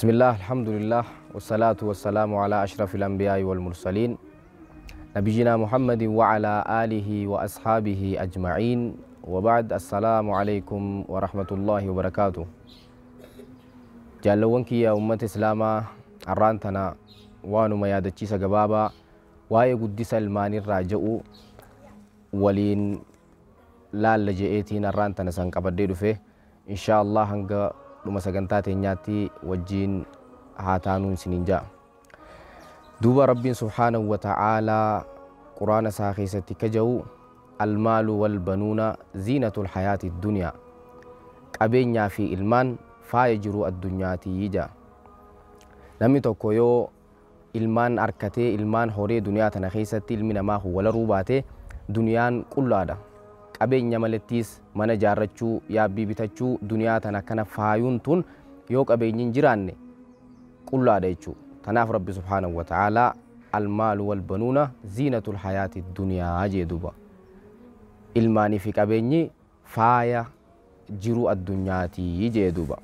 بسم الله الحمد لله والصلاة والسلام على أشرف الأنبياء والمرسلين نبينا محمد وعلى آله وأصحابه أجمعين وبعد السلام عليكم ورحمة الله وبركاته. جالوانك يا أمة إسلاما أرانتنا وانو ما يادتشيسا قبابا واي قدس الماني الراجعو ولين لا لجئتين أرانتنا سنقبديدو فيه إن شاء الله هنگا dhuma sagantaa teenyaatti wajjiin haa taanuun isiniin ja'a. Duuba Rabbiin subhaanahu wa ta'aalaa quraana isaa keessatti ka ja'u almaalu wal banuuna ziinatul hayaati dunyaa, qabeenyaa fi ilmaan faaya jiruu addunyaatii ja'a. Namni tokko yoo ilmaan arkatee ilmaan horee duniyaa tana keessatti ilmi namaa walaruu baate duniyaan qullaadha. Qabeenya malettiis mana jaarrachuu, yaabbii bitachuu, duniyaa tana akkana faayuun tun yoo qabeenyi hin jiraanne qullaadha jechuudha. Tanaaf Rabbi subhaanahu wa ta'aalaa almaalu wal banuuna ziinatul hayaati duniyaa jee duuba. Ilmaanii fi qabeenyi faaya jiruu addunyaatii jee duuba.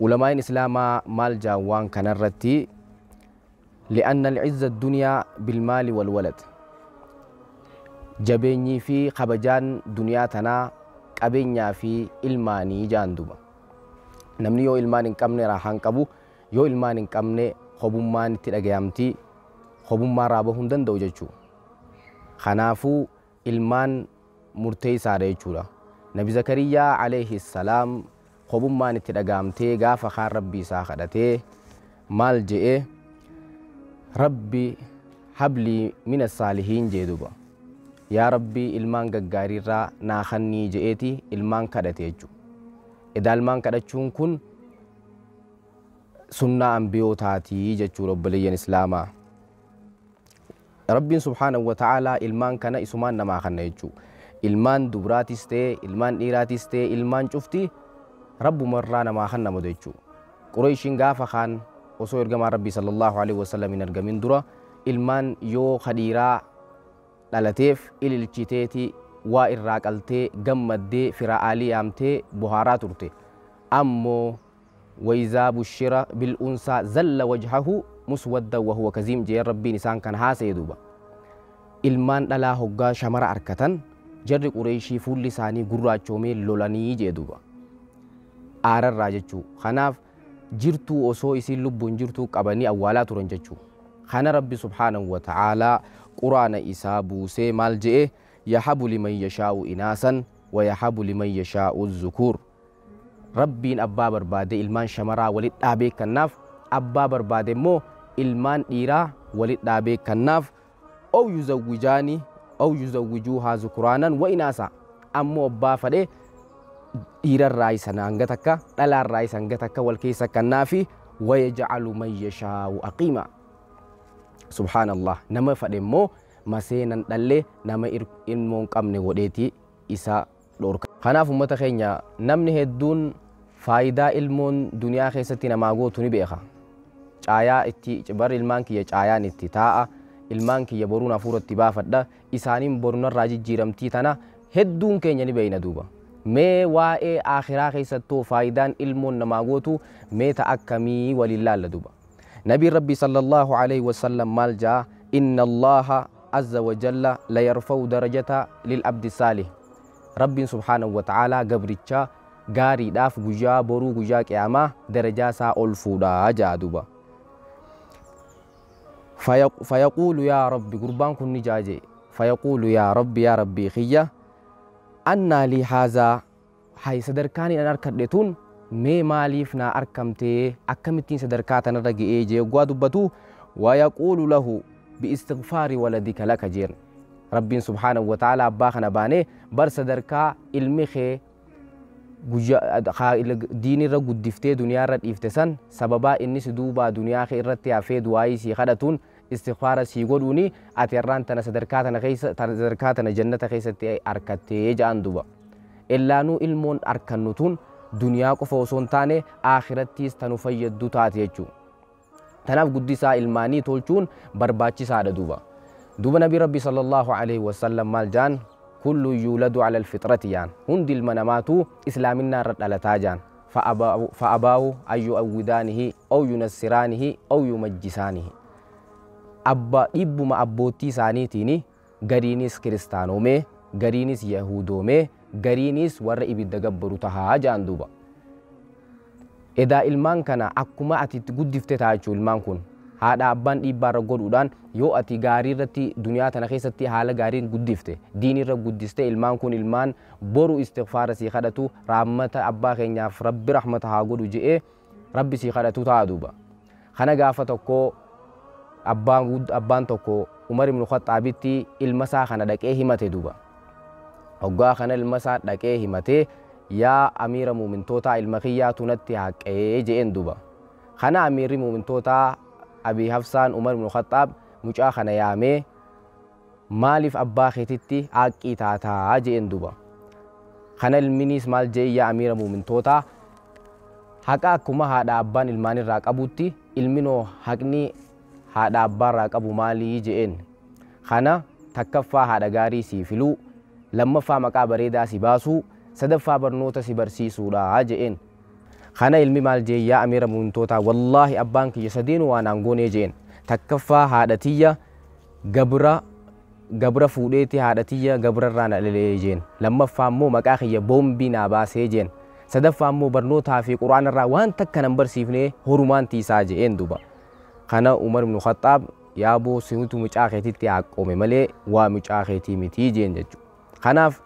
Ulamaa'in Islaamaa maal jaan waan kanarratti? Li'anna al-izza ad-dunyaa bil-maali wal-walad. Jabeenyii fi kabajaan duniyaa tanaa qabeenyaa fi ilmaanii jaan duuba. Namni yoo ilmaan hin qabne raahaa hin qabu, yoo ilmaan hin qabne hobummaan itti dhagayamti, hobummaa irraa bahuu hin danda'u jechuudha. Kanaafuu ilmaan murteessaadha jechuudha. Nabi Zakariyaa alayhi salaam hobummaan itti dhagayamtee gaafa kaan Rabbii isaa kadhatee maal je'ee? Rabbi hablii mina saalihiin jee duuba. Yaa Rabbi ilmaan gaggaariirraa naa kennii je'eeti ilmaan kadhate jechuudha. Edaa ilmaan kadhachuun kun sunnaa ambiyootaatii jechuudha obboleeyyan Islaamaa. Rabbiin subhaanahu wa ta'aalaa ilmaan kana isumaan namaa kenna jechuudha. Ilmaan dubraatis ta'e, ilmaan dhiiraatis ta'e, ilmaan cufti Rabbumarraa namaa kennama jechuudha. Qureeshiin gaafa kaan osoo ergamaan Rabbii sallallahu alaihi wasallam hin argamin dura ilmaan yoo kadhiiraa dhalateef ililchiteeti waa irraa qaltee gammaddee fira aalii yaamtee bohaaraa turte. Ammoo wayizaa bushira bil'unsaa zalla wajhahu muswadda wa huwa kaziim jee Rabbiin isaan kan haasa'e duuba. Ilmaan dhalaa hoggaa shamara arkatan jarri Qureeshii fuulli isaanii gurraachoomee lolanii jee duuba. Aararraa jechuu. Kanaaf jirtuu osoo isiin lubbuun jirtuu qabanii awwaalaa turan jechuu. Kana Rabbi subhaanahu wa ta'aalaa quraana isaa buusee maal je'e? Yahabu liman yashaa'u inaasan wa yahabu liman yashaa'u zukuur. Rabbiin abbaa barbaade ilmaan shamaraa walit dhaabee kennaaf, abbaa barbaade immoo ilmaan dhiiraa walit dhaabee kennaaf. Ow yuzawwijaani ow yuzawwijuuhaa zukuraanan wa inaasa. Ammoo abbaa fadhe dhiirarraa isa hanga takka dhalaarraa isa hanga takka wal keessa kennaafi wa yaj'alu man yashaa'u aqiima. Subhaanallah, nama fadhe immoo maseenan dhallee nama ilmoo hin qabne godheeti isa dhorka. Kanaaf uummata keenya namni hedduun faayidaa ilmoon duniyaa keessatti namaa gootu ni beeka. Caayaa itti bar ilmaan kiyya caayaan itti taa'a, ilmaan kiyya boruun hafuuratti baafadha, isaaniin borunarraa jijjiiramtii tana hedduun keenya ni beeyna duuba. Mee waa'ee akhiraa keessattuu faayidaan ilmoon namaa gootu mee ta'a akkamii waliin laalla duuba. نبي ربي صلى الله عليه وسلم مال جاء إن الله عز وجل لا يرفع درجة للعبد الصالح. ربي سبحانه وتعالى قبرتشا غاري داف غجا برو غجا قيامة درجة سا ألفودا جادوبا. فيقول يا ربي قربان كن نجاجي. فيقول يا ربي يا ربي خيا أن لي هذا حي صدركاني أنا أركضتون mee maaliif naa arkamtee akkamittiin sadarkaa tanarra ga'ee jee oggaa dubbatu wayaquulu lahu biistigfaari waladika laka jeen. Rabbiin subhaanahu wa ta'aalaa abbaa kana baanee bar sadarkaa ilmi kee diinirra guddiftee duniyaarra dhiifte san sababaa inni si duubaa duniyaa kee irratti hafee du'aayii sii kadhatuun istigfaara sii godhuuni ati har'aan tana sadarkaa tana keessa sadarkaa tana jannata keessatti arkattee ja'an duuba. Illaanuu ilmoon arkannu tun duniyaa qofa osoo hin taane akhirattiis tanu fayyaddu taate jechuudha. Tanaaf guddisaa ilmaanii tolchuun barbaachisaadha duuba. Duuba Nabi Rabbi sallallahu alaihi wasallam maal jaan? Kullu yuuladu ala alfitrati jaan. Hundi ilma namaatu islaaminaa irra dhalataa jaan. Fa'abaahu an yu'awwidaanihi aw yunassiraanihi aw yumajjisaanihi. Abba dhibbuma abboottii isaaniitiin gariinis kiristaanoomee, gariinis yahudoomee, gariinis warra ibidda gabbaru tahaa ja'an duuba. Edaa ilmaan kana akkuma ati itti guddifte ta'a jechuudha. Ilmaan kun haadha abbaan dhiibbaa irra godhuudhaan, yoo ati gaarii irratti duniyaa tana keessatti haala gaariin guddifte, diinii irra guddiste, ilmaan kun ilmaan boru istighfaara sii kadhatu, rahmata abbaa keenyaaf rabbi rahmata haa godhu je'ee rabbi sii kadhatu ta'a duuba. Kana gaafa tokko abbaan tokko Umar ibn Khaxaabitti ilma isaa kana dhaqee himate duuba. Hoggaa kana ilma isaa dhaqee himatee, yaa amiira muumintootaa, ilma kiyyaatu natti haqee je'een duuba. Kana amiirri muumintootaa Abii Hafsaan Umar ibn Khaxaab mucaa kana yaamee, maaliif abbaa keetitti haqii taataa je'een duuba. Kana ilminis maal je'e? Yaa amiira muumintootaa, haqa akkuma haadha abbaan ilmaanirraa qabutti ilminoo haqni haadha abbaarraa qabu maalii je'een. Kana takkaffaa haadha gaarii sii filuu, lammaffaa maqaa bareedaa si baasuu, sadaffaa barnoota si barsiisuudha je'een. Kana ilmi maal jee? Yaa amiira muumintootaa, wallaahi abbaan kiyya sadiinuu waan aangoonee je'een. Takkaffaa haadha tiyya gabra fuudheeti haadha tiyya gabrarraa na dhalelee jeen. Lammaffaa immoo maqaa kiyya boombii naa baasee jeen. Sadaffaa immoo barnootaa fi quraanarraa waan takka nan barsiifnee horumaan tiisaa je'een duuba. Kana Umar ibn Khaxaab, yaaboo sinutu mucaa keetitti haqqoome malee waa mucaa keetii mitii jeen jechuudha. Kanaaf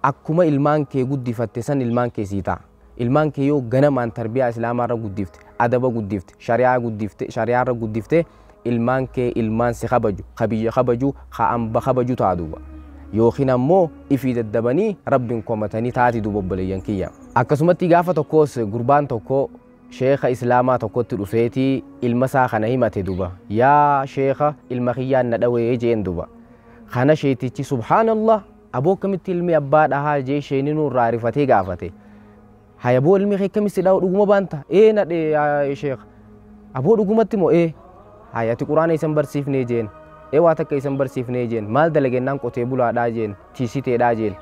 akkuma ilmaan kee guddifatte san ilmaan kee sii ta'a. Ilmaan kee yoo ganamaan tarbiyaa islaamaarra guddifte, adaba guddifte, shari'aa guddifte, shari'aarra guddifte, ilmaan kee ilmaan si kabaju, ka biyya kabaju, ka amba kabaju ta'a duuba. Yookiin ammoo ifii daddabanii rabbiin komatanii taati duuba, obboleeyyan kiyya. Akkasumatti gaafa tokkos gurbaan tokko sheeka islaamaa tokkotti dhufeetii ilma isaa kana himate duuba. Yaa sheeka, ilma kiyyaan na dhawee jeen duuba. Kana sheetichi, subhaanallah, aboo akkamitti ilmi abbaa dhahaa jee sheeninuu irraa rifatee gaafate. Hayaboo, ilmi kee akkamitti dhawu, dhuguma baanta? Ee nadhe yaa sheeka. Aboo dhugumatti moo? Ee. Hay, ati quraana isan barsiifnee jeen. Ee, waa takka isan barsiifnee jeen. Maal dalagennaan qotee bulaadhaa jeen, tiisiteedhaa jeen.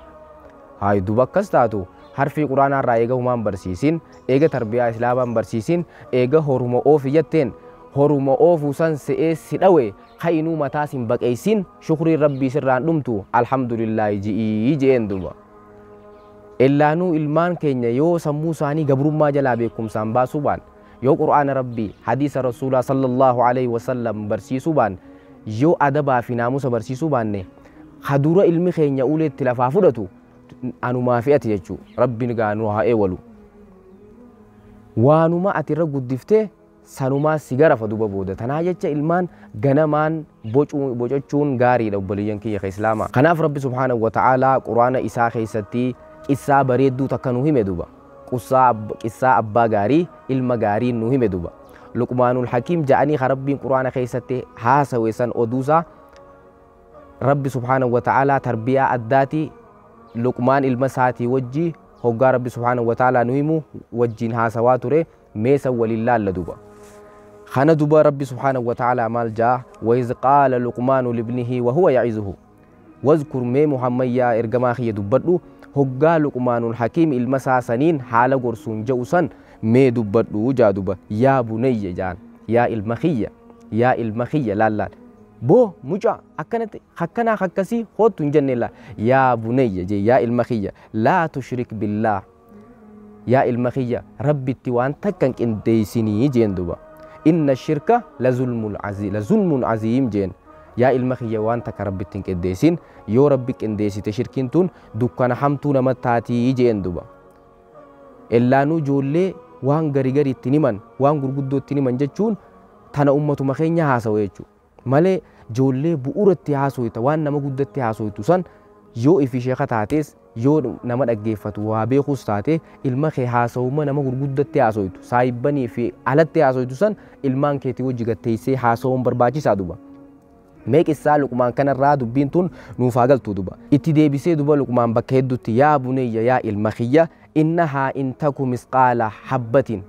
Hay, duba akkas taatu harfii quraanaa irraa eega humaan barsiisin, eega tarbiyaa islaamaan barsiisin, eega horuma oofi jetteen horuma oofuu san se'ee si dhawe, kainuu mataa sin baqeeysin, shukriin rabbii sirraan dhumtu, alhamdulillaahi ji'ii jeen duba. Illaanuu ilmaan keenya yoo sammuu isaanii gabrummaa jalaa beekumsaan baasuu baan, yoo qur'aana rabbii hadiisa rasuulaa sallallahu alaihi wasallam barsiisuu baan, yoo adabaa fi naamusa barsiisuu baanne, kadura ilmi keenya uleetti lafaa fudhatu anumaa fi ati jechuu. Rabbiin gaanuu haa eewalu. Waanuma ati irra guddiftee sanumaa si garafa duba booda. Tanaa jecha ilmaan ganamaan bocachuun gaariidha, obboleeyyan kiyya ka islaamaa. Kanaaf rabbi subhaanahu wa ta'aalaa quraana isaa keessatti qissaa bareedduu takka nu hime duba. Qissaa abbaa gaarii ilma gaarii nu hime duba. Luqmaanul Hakiim ja'anii ka rabbiin quraana keessatti haasawe san oduusaa rabbi subhaanahu wa ta'aalaa tarbiyaa addaati Luqmaan ilma isaatii wajji hoggaa rabbi subhaanahu wa ta'aalaa nu himu wajjin haasawaa ture meesa waliin laalla duba. Kana duba rabbi subhaanahu wa ta'aalaa maal jaa? Waiz qaala Luqmaanu libnihi wa huwa ya'izuhu. Wazkur, mee Muhammad yaa ergamaa kiyya dubbadhu, hoggaa Luqmaanul Hakiim ilma isaa saniin haala gorsuun je'u san mee dubbadhu jaa duba. Yaa bunayya jaan, yaa ilma kiyya, yaa ilma kiyya laallaan. Boo mucaa akkanatti akkanaa akkasii hoottu hin jenne laa. Yaa bunayya jee, yaa ilma kiyya, laa tushrik billaah, yaa ilma kiyya, rabbitti waan takka hin qindeessinii jeen duba. Inna shirka la zulmun aziim jeen. Yaa ilma kiyya, waan takka rabbitti hin qindeessin, yoo rabbi qindeessite shirkiin tun dukkana hamtuu nama taatii jeen duba. Ellaanuu ijoollee waan gari gari ittiin himan, waan gurguddoo ittiin himan jechuun tana ummatuma keenya haasawu jechuudha. Malee ijoollee bu'uuratti haasoyta, waan nama guddatti haasoytu san yoo ifi sheeka taates, yoo nama dhaggeeffatu waa beekuus taate, ilma kee haasawuma nama gurguddatti haasoytu saahibbanii fi alatti haasoytu san ilmaan keetii wajji gatteessee haasawuun barbaachisaa duba. Mee qissaa Luqmaan kanarraa dubbiin tun nuuf haa galtu duba. Itti deebisee duba Luqmaan bakka hedduutti, yaa bunayya, yaa ilma kiyya, innahaa in taku misqaala habbatin,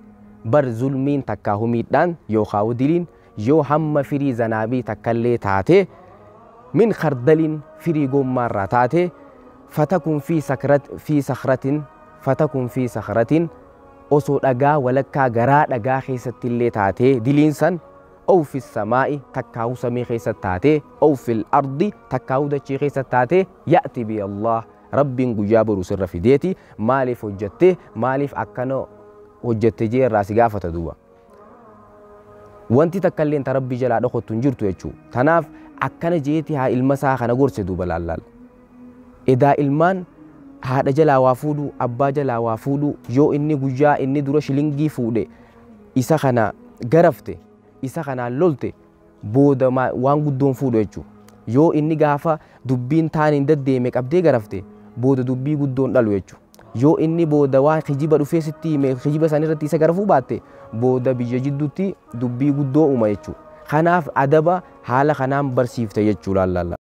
bar zulmiin takkaa humiidhaan yookaan diliin yoo hamma firii zanaabii takkallee taate, min khardalin, firii gommaarraa taate, fatakun fi sakratin Fatakun fi sakharatin osoo dhagaa walakkaa garaa dhagaa keessatti illee taatee diliin san أو في السماء تكاو سمي خيسة تاتي أو في الأرض تكاو دتشي خيسة تاتي يأتي بي الله ربي قجابر سر في ديتي مالف هجته مالف أكنو هجته جي الراسي قافة دوبا وانتي تكلين تربي جلا دخو تنجرتو يجو تناف أكنا جيتي ها المسا خنا قرس دوبا لالال إذا إلمان haadha jalaa waa fuudhu abbaa jalaa waa fuudhu yoo inni guyyaa inni dura shilingii fuudhe isa kana garafte isa kanaan lolte booda waan guddoon fuudhu jechuudha. Yoo inni gaafa dubbiin taan hin deddeeme qabdee garafte booda dubbii guddoon dhalu jechuudha. Yoo inni booda waan kijiba dhufee sitti hime kijiba isaanii irratti isa garafuu baatte booda biyya jidduutti dubbii guddoo uuma jechuudha. Kanaaf adaba haala kanaan barsiifte jechuudha laalla.